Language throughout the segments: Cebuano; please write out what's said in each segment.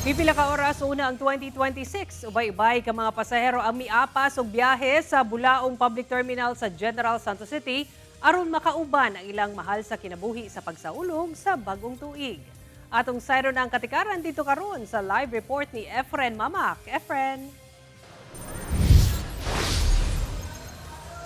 Pipila ka oras una ang 2026, ubay-ubay ka mga pasahero ang miapas og biyahe sa Bulaong Public Terminal sa General Santos City aron makauban ang ilang mahal sa kinabuhi sa pagsaulog sa bagong tuig. Atong sayro na ang katikaran dito karon sa live report ni Efren Mamak. Efren.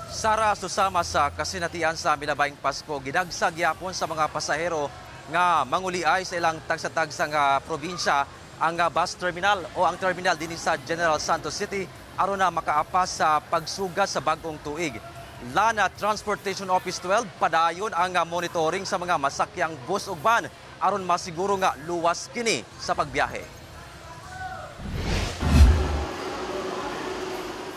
Sara, susama sa kasinatian sa Milabayng Pasko, gidagsag yapon sa mga pasahero nga manguliay sa ilang tagsa-tagsa nga probinsya ang bus terminal o ang terminal dinhi sa General Santos City aron na makaapas sa pagsugat sa bagong tuig. Lana Transportation Office 12 padayon ang monitoring sa mga masakyang bus ug van aron masiguro nga luwas kini sa pagbiyahe.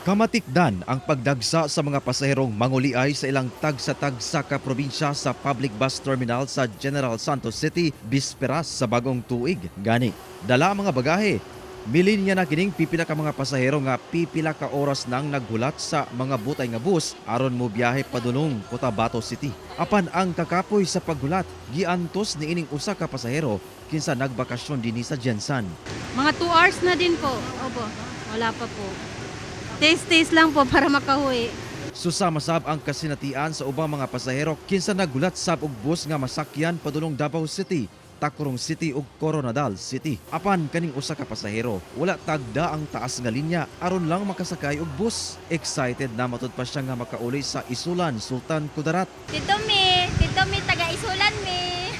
Kamatikdan ang pagdagsa sa mga pasaherong manguliay sa ilang tagsa-tagsa ka probinsya sa public bus terminal sa General Santos City bisperas sa bagong tuig. Gani, dala ang mga bagahe. Milinya na kining pipila ka mga pasahero nga pipila ka oras nang naghulat sa mga butay nga bus aron mo biyahe padulong Cotabato City. Apan ang kakapoy sa paghulat, giantos ni ining usa ka pasahero kinsa nagbakasyon dinhi sa Jensan. Mga 2 hours na din po. Opo, wala pa po. Taste-taste lang po para makahuwi. Susama sab ang kasinatian sa ubang mga pasahero kinsa nagulat sab og bus nga masakyan padulong Davao City, Tacurong City ug Coronadal City. Apan kaning usa ka pasahero, wala tagda ang taas nga linya aron lang makasakay og bus. Excited na matud pa siya nga makauli sa Isulan, Sultan Kudarat. Tito Mi, taga Isulan mi.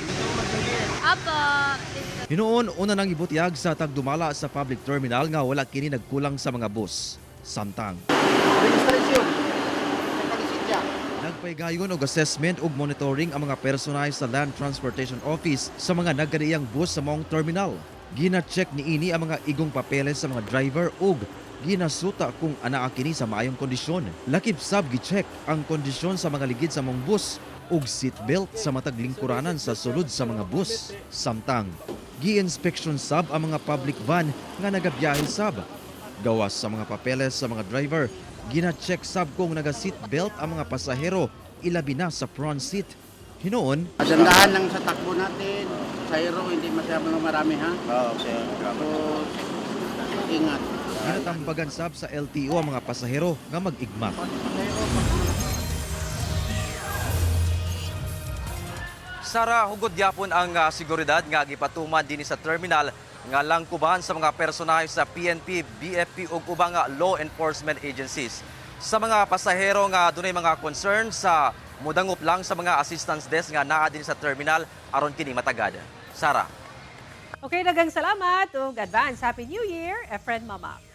Apo, Tito. Hinuon una nang ibutyag sa tagdumala sa public terminal nga wala kini nagkulang sa mga bus. Samtang Registration. Sa kalisitya. nagpaygayon og assessment ug monitoring ang mga personay sa Land Transportation Office sa mga nagkaniang bus sa maong terminal. Gina-check niini ang mga igong papeles sa mga driver ug ginasuta kung anaa kini sa maayong kondisyon. Lakip sab gi-check ang kondisyon sa mga ligid sa maong bus ug seatbelt sa matag lingkuranan sa sulod sa mga bus. Samtang gi-inspection sab ang mga public van nga nagabiyahe sab. Gawas sa mga papeles sa mga driver, gina-check sab kung naga-seatbelt ang mga pasahero, ilabi na sa front seat. Hinuon, Dandahan lang sa takbo natin. Sa hero, hindi masyadong marami ha. Oo, sir. Tapos, ingat. ginatambagan sab sa LTO ang mga pasahero nga mag-igma. Sara, hugot gyapon ang seguridad nga gipatuman dinhi sa terminal nga langkuban sa mga personahe sa PNP, BFP ug ubang law enforcement agencies. Sa mga pasahero nga dunay mga concern sa mudangop lang sa mga assistance desk nga naa dinhi sa terminal aron kini matagad. Sara. Okay, daghang salamat ug advance Happy New Year, Efren Mamak.